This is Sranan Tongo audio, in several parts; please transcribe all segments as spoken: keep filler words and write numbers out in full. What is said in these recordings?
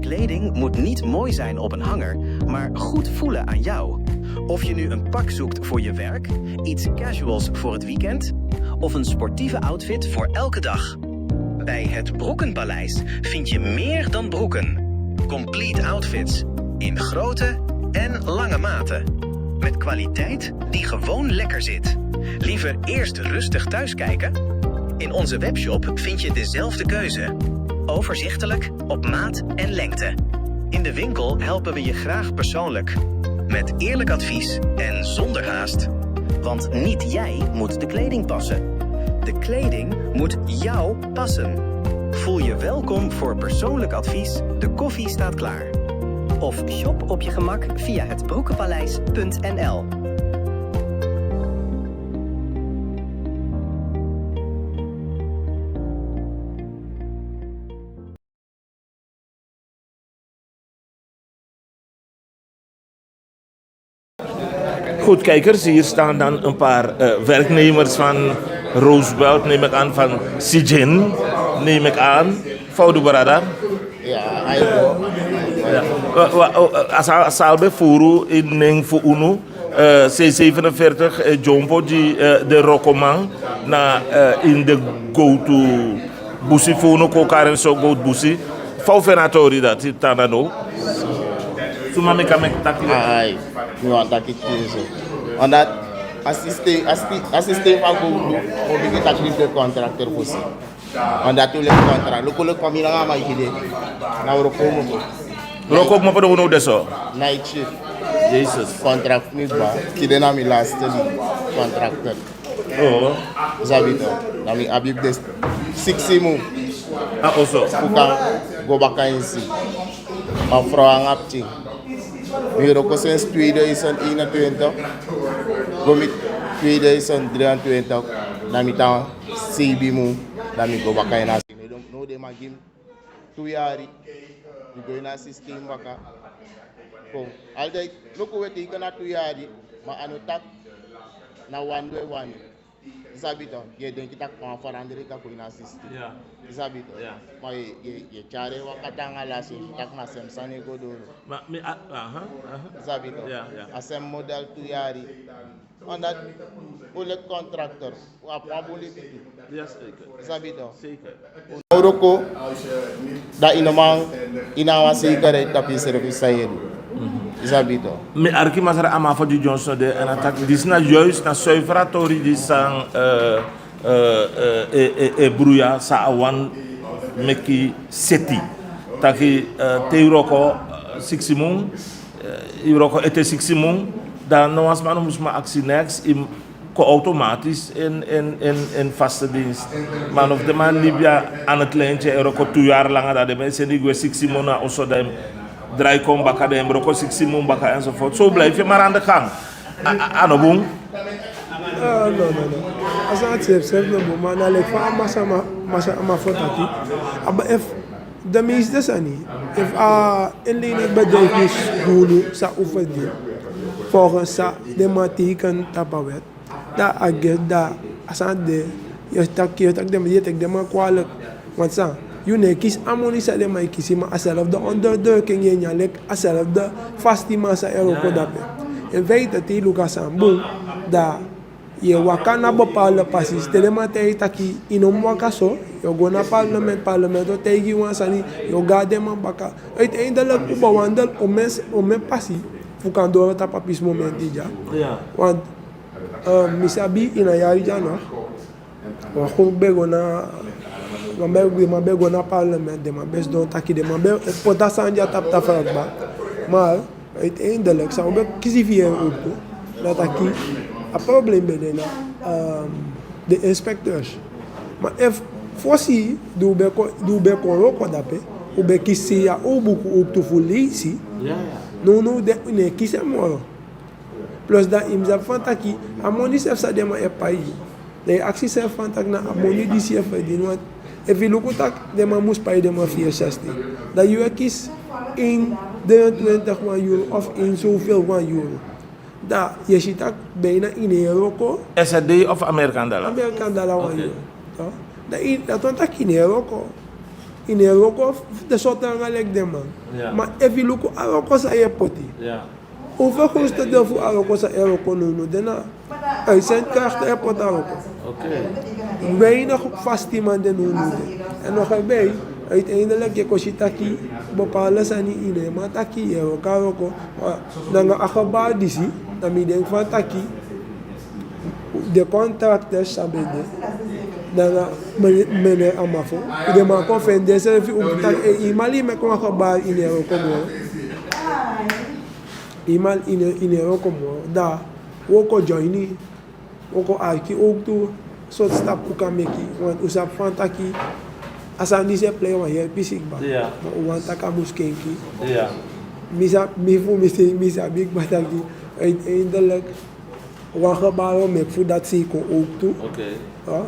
Kleding moet niet mooi zijn op een hanger, maar goed voelen aan jou. Of je nu een pak zoekt voor je werk, iets casuals voor het weekend of een sportieve outfit voor elke dag. Bij het Broekenpaleis vind je meer dan broeken. Complete outfits in grote en lange maten. Met kwaliteit die gewoon lekker zit. Liever eerst rustig thuis kijken? In onze webshop vind je dezelfde keuze. Overzichtelijk, op maat en lengte. In de winkel helpen we je graag persoonlijk. Met eerlijk advies en zonder haast. Want niet jij moet de kleding passen. De kleding moet jou passen. Voel je welkom voor persoonlijk advies. De koffie staat klaar. Of shop op je gemak via het broekenpaleis punt n l. Goed, kijkers, hier staan dan een paar eh, werknemers van Roosevelt, neem ik aan, van Sijin, neem ik aan. Foudu Brada. Ya, ayo. Wa- wa- o- eh, asa- Salbe furu in ning fu unu. Eh, C zevenenveertig, eh, Jompo di eh, de Rokoman na eh, in de Gotu Busi fu unu, Kokaren so Gotu Busi. Fa u fu en a tori dati tan na now? Suma meki a meki taki? Ai, mi wani taki kisi. Omdat a systeem, a sti- a systeem fu a Gotu, o bigin taki de contractor fosi. Omdat u leki contract, luku leki famiri nanga man e kiri. Na wroko moko. Wroko moko, no, no, de so. Night shift. Jesus. Contract mi kba, tide na mi last contractor. Oh. Sabi to, na mi abi de siksi mun. A oso. Fu kan go baka insi. Ma frow nanga pikin. Mi wroko sinds tweeduizend eenentwintig. Go mi tweeduizend drieëntwintig. Na mi tan seibi mun. Na mi go baka ini a systeem. No, no, den man gi mi tu yari. Mi go ini a systeem baka. Kon. Altijd, luku, we teken na tu yari. Ma a no taki na wan we wani. Yu sabi to, yu e denki taki wan verandering kan kon ini a systeem. Ya. Yu sabi to. Ya. Ma yu, yu, yu e tyari en waka te nanga lasi, yu taki na sem sani e go doro. Ma mi, a- aha, aha. Yu sabi to. Ya, ya. A sem model tu yari. Omdat u leki contractor, u abi wan bun libi tu. Ya, zeker. Yu sabi to. Zeker. Wroko, dan yu no man, yu no abi wan zekerheid tapu yu service san yu e du. Yu sabi to. Mi arki masra, a man fu di Johnson de, èn a taki disi na juist na zuiver a tori di san eh, eh, eh, e, e, e bruya san a wani meki seti. Taki eh, te yu wroko eh, siksi mun, eh, yu wroko ete siksi mun, dan no wan sma no mus man aksi neks, yu kon automatisch in, in, in, in vaste dienst. Ma no fu den man libi a- aan het lijntje, e wroko tu yari langa, dan den man e seni yu gwe siksi mun na oso, dan yu drai kon baka, dan yu mus wroko siksi mun baka enzovoort. So blijf je maar aan de gang. A- a- A no bun. Ah, no, no, no. A sani sefsef no bun, ma na leki fa a masra, ma- masra, a man fu taki. A ba- efu de meeste sani, efu a inleningbedrijf mus gi unu san un verdien, volgens san den man teken tapu a wet, dan a geld, dan a sani de, yu e taki, yu e taki den man, yu e teki den man kwalijk. Want san, yu no e kisi a moni san den man e kisi, ma a selfde onderdrukking yu e nyan leki a selfde fastiman san e wroko dape. In feite te yu luku a sani bun, dan yu e waka na bepaalde pasi. Te den man taigi yu taki yu no mu waka so, yu o go na parlement, parlement o taigi yu wan sani, yu o go na den man baka. Uiteindelijk un bewandel omeni, omeni pasi fu kan doro tapu a pisi momenti dya. Ya. Want eh, mi sabi ini a yari dya no, wan groep ben go na, wan groep den man ben go na parlement, den man ben sidon taki, den man ben poti a sani dya tapu tafra kba. Maar uiteindelijk san un ben kisi fu yere opo, na taki a probleem ben de na eh, den inspecteurs. Ma efu fosi di un ben kon, di un ben kon wroko dape, un ben kisi sei a o buku, un tu fu leisi. Ya, ya. Nownow den, un no e kisi en moro. Plus dan yu mus sabi fan taki a moni srefi san den man e pai yu. Dan yu aksi yusrefi fan taki na a moni disi yu e ferdini, want efu yu luku taki den man mus pai den man vierenzestig, dan yu e kisi één drieëntwintig wan euro of één zoveel wan euro. Dan yu e si taki bijna yu no e wroko. S R D of American dollar? American dollar wan euro. Toch? Dan yu, dati wani taki yu no e wroko. Ini e wroko fu de sortu nanga leki den man. Ma efu yu luku a wroko san yu e poti, un fu e grootste deel fu a wroko san e wroko nownu de na uitzend krachten e poti a wroko. Weinig fastiman de nownu de. Èn no gebei, uiteindelik yu e kon si taki bepaalde sani yu no e man taki yu e wroko a wroko. Nanga a gebaar disi, dan mi denki fan taki den contracteurs san ben de, nanga meneer Amafo, den man kon feni densrefi owktu taki: ei, yu man, yu meki wan gebaar, yu no e wroko moro. Yu man, yu no e wroko moro. Dan wi o kon join yu, wi o kon arki owktu sortu stapu un kan meki. Want un sabi fan taki a sani disi e plei wan heri pisi kba. Ma un wani taki a mus kenki. Mi sabi, mi fu mi sei, mi sabi kba taki uiteindelik wan gebaar o meki fu dati sei kon owktu.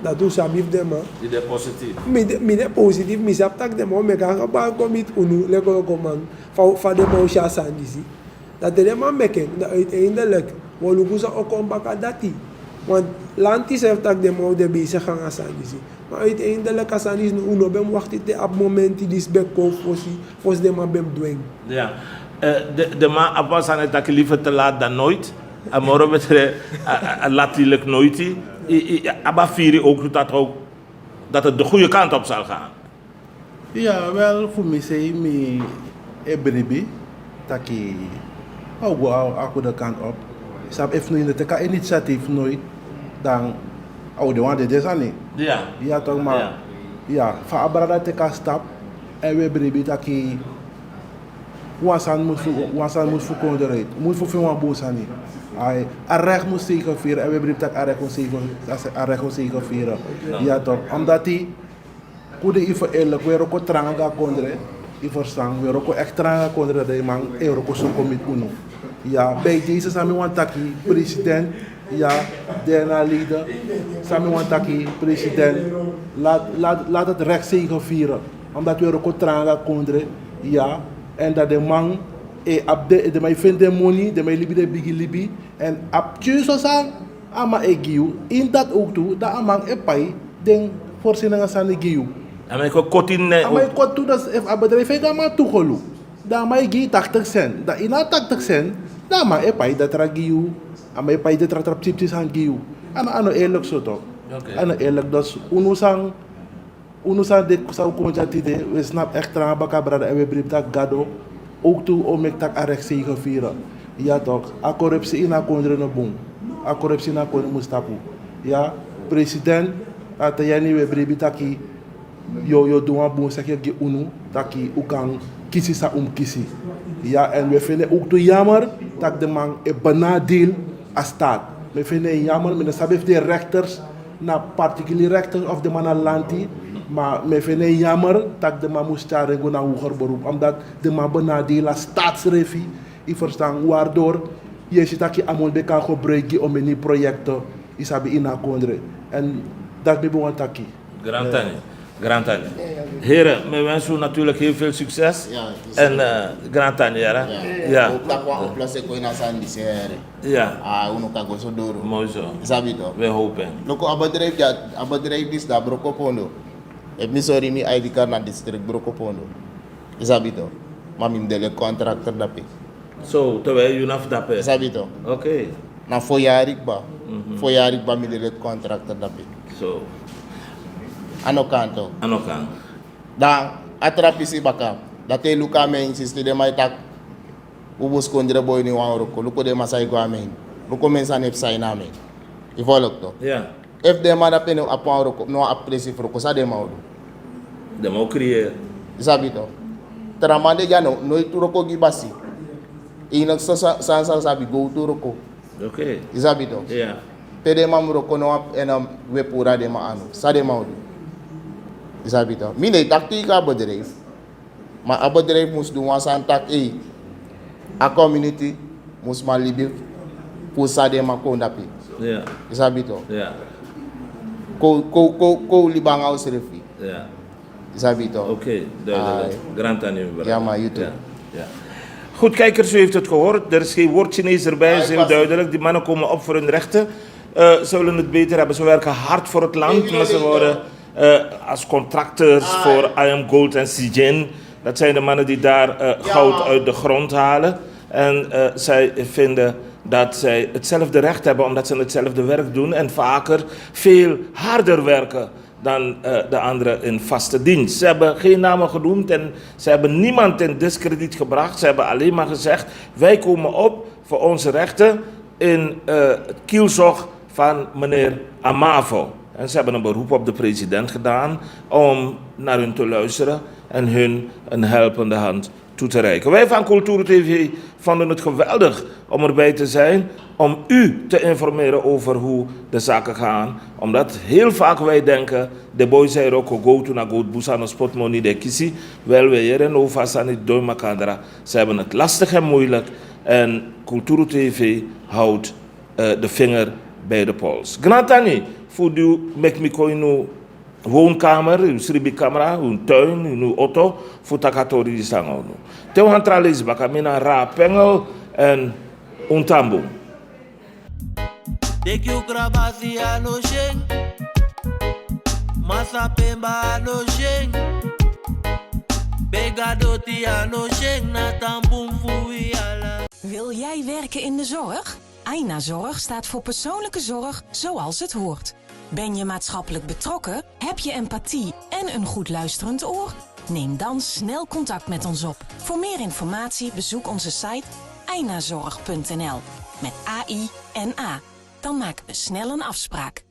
Dati un sabi fu den man. Mi de positif, mi sabi taki den man o meki a gebaar kon miti unu leki wrokoman. Fa den man o si a sani disi. Dan te den man meki en, dan uiteindelik wi o luku san o kon baka dati. Want lanti srefi taki den man o de bezig nanga a sani disi. Ma uiteindelik a sani disi, un no ben mus wakti te a momenti disi ben kon fosi, fosi den man ben mus du en. Den man abi wan sani e taki: liever te laat dan nooit. A moro betre lati leki noiti. Yu abi a firi owktu taki dati de goede kant op zal gaan. Ya, wel, fu mi sei, mi e bribi taki a o go a goede kant op. Sabi, efu no yu no teki a initiatief noiti, dan a o de wan dede sani. Ya tok, ma ya, fa a brada teki a stap. Èn wi e bribi taki wan sani mus fu, wan sani mus fu kondre, mus fu feni wan bun sani. A recht mus zegevieren, èn wi e bribi taki a recht mus zegevieren. Ya tok, omdati kude, yu fu eerlik, wi e wroko tranga go na kondre. Yu ferstan, wi e wroko echt tranga go na kondre, dan den man e wroko so kon miti unu. Ya, bij deze san mi wani taki, president, ya, D N A-leden, san mi wani taki, president, laat, laat, laat het recht zegevieren. Omdati wi e wroko tranga go na kondre, ya, èn dan den man e abi, den man e feni den moni, den man e libi den bigi libi, èn a pikinso san a man e gi yu, ini dati owktu, dan a man e pai den voorzieningen sani gi yu. A man e kon koti nen. A man e koti tu, dus efu a bedrijf e gi a man tu golu, dan a man e gi yu tachtig cent. Dan ini a tachtig cent, dan a man e pai den tra gi yu. A man e pai den tra tra pisi pisi sani gi yu. A no, a no eerlijk so tok. A no eerlijk, dus unu san, unu san de, san un kon dya tide, wi e snapu echt tranga baka, brada, èn wi e bribi taki Gado owktu o meki taki a recht zegevieren. Ya tok, a korupsi ini a kondre no bun. A korupsi ini a kondre mus tapu. Ya, president, a te yu ini, wi e bribi taki yu o, yu o du wan bun sani gi unu, taki un kan kisi san un mus kisi. Ya, èn wi e feni en owktu jammer taki den man e benadeel a staat. Mi e feni en jammer, mi no sabi efu den rechters na particulier rechters of den man na lanti, ma mi e feni en jammer taki den man mus tyari en go na hoger beroep, omdati den man benadeel a staat srefi. Yu ferstan, waardoor yu e si taki a moni ben kan gebruik gi omeni proyekten, yu sabi, ini a kondre. Èn dati mi ben wani taki. Grantani. Grantani. Here, mi e wensi unu natuurlijk heel veel succes. En, eh, Grantani, here. Ya. Ook taki wan oplossing kon ini a sani disi, here. Ya. Ah, unu kan go so doro. Moi so. Yu sabi tok. We hopen. Luku, a bedrijf dya, a bedrijf disi de na Brokopondo. Efu mi sori, mi I D card na district Brokopondo. Yu sabi tok. Ma mi mus de leki contractor dape. So, terwijl yu no fu dape. Yu sabi tok. Oké. Na fo yari kba. Mhm. Fo yari kba mi de leki contractor dape. So. A no kan tok. A no kan. Dan a tra pisi baka. Dan te yu luku a man ini, sinsi den man e taki un buskondre boi no wani wroko. Luku den man san e go a man ini. Luku men san e psa ini a man ini. Yu follow tok. Ya. Efu den man dape no abi wan wroko, no abi presi fu wroko, san den man o du? Den man o creëer. Yu sabi tok. Tra man de dya, no, noiti wroko gi basi. Enigste san, san, san sabi, gowtu wroko. Oké. Yu sabi tok. Ya. Pe den man mus wroko no abi, èn, um, wi e puru na den man anu. San den man o du? Yu sabi tok. Mi no e taki tegen a bedrijf. Ma a bedrijf mus du wan sani taki, ei, a community mus man libi fu san den man kon dape. Ya. Yu sabi tok. Ya. Kon, kon, kon, kon libi nanga unsrefi. Ya. Yu sabi tok. Oké, duidelijk. Ai. Grantani, mi brada. Ya, ma yu tu. Ja, ja. Goed, kijkers, u heeft het gehoord. Er is geen woord Chinees erbij, is heel duidelijk. Die mannen komen op voor hun rechten. Eh, ze willen het beter hebben. Ze werken hard voor het land, maar ze worden Eh, als contracteurs voor I M Gold en Zijin. Dat zijn de mannen die daar eh, goud uit de grond halen. En eh, zij vinden dat zij hetzelfde recht hebben, omdat ze hetzelfde werk doen en vaker veel harder werken dan eh, de anderen in vaste dienst. Ze hebben geen namen genoemd en ze hebben niemand in diskrediet gebracht. Ze hebben alleen maar gezegd: wij komen op voor onze rechten in eh, het kielzog van meneer Amavo. En ze hebben een beroep op de president gedaan om naar hun te luisteren en hun een helpende hand toe te reiken. Wij van Cultuur T V vonden het geweldig om erbij te zijn, om u te informeren over hoe de zaken gaan. Omdat heel vaak wij denken, de boy zei ook go to na go busa no spot money de kisi, wel we hier en over sani doi makandra. Ze hebben het lastig en moeilijk en Cultuur T V houdt eh, de vinger bij de pols. Grantangi, fu di meki mi kon ini un woonkamer, un sribikamra, un tuin, ini un oto, fu taki a tori disi nanga unu. Te un hantra leisi baka, mi na Ra Pengel en un tan bun. Teki un krabasi a no syen. Masa pemba a no syen. Bega doti a no syen. Na tan bun fu wi ala. Wil jij werken in de zorg? Aina Zorg staat voor persoonlijke zorg zoals het hoort. Ben je maatschappelijk betrokken? Heb je empathie en een goed luisterend oor? Neem dan snel contact met ons op. Voor meer informatie bezoek onze site ainazorg punt n l, met A I N A. Dan maken we snel een afspraak.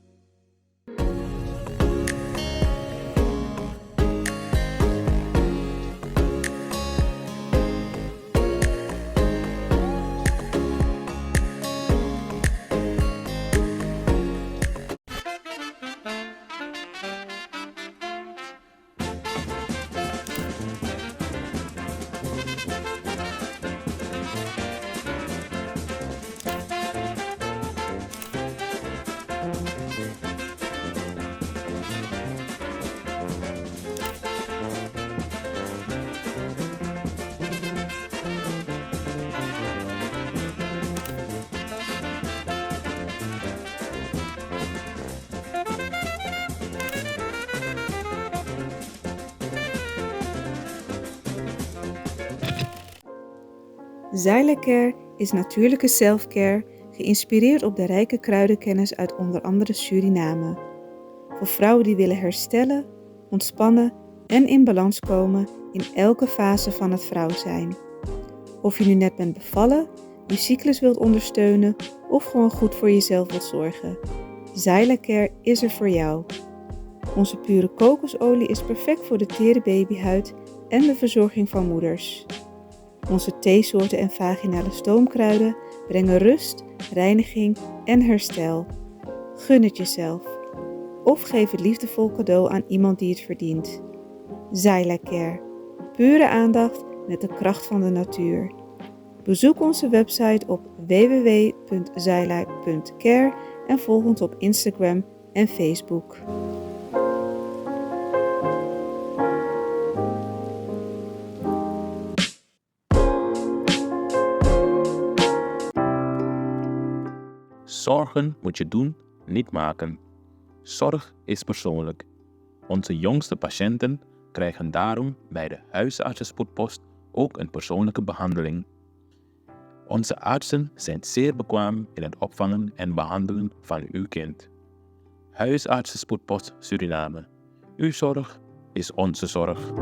Zyla Care is natuurlijke selfcare, geïnspireerd op de rijke kruidenkennis uit onder andere Suriname. Voor vrouwen die willen herstellen, ontspannen en in balans komen in elke fase van het vrouw zijn. Of je nu net bent bevallen, je cyclus wilt ondersteunen of gewoon goed voor jezelf wilt zorgen, Zyla Care is er voor jou. Onze pure kokosolie is perfect voor de tere babyhuid en de verzorging van moeders. Onze theesoorten en vaginale stoomkruiden brengen rust, reiniging en herstel. Gun het jezelf. Of geef het liefdevol cadeau aan iemand die het verdient. Zyla Care. Pure aandacht met de kracht van de natuur. Bezoek onze website op w w w punt zyla punt care en volg ons op Instagram en Facebook. Zorgen moet je doen, niet maken. Zorg is persoonlijk. Onze jongste patiënten krijgen daarom bij de huisartsenspoedpost ook een persoonlijke behandeling. Onze artsen zijn zeer bekwaam in het opvangen en behandelen van uw kind. Huisartsenspoedpost Suriname. Uw zorg is onze zorg.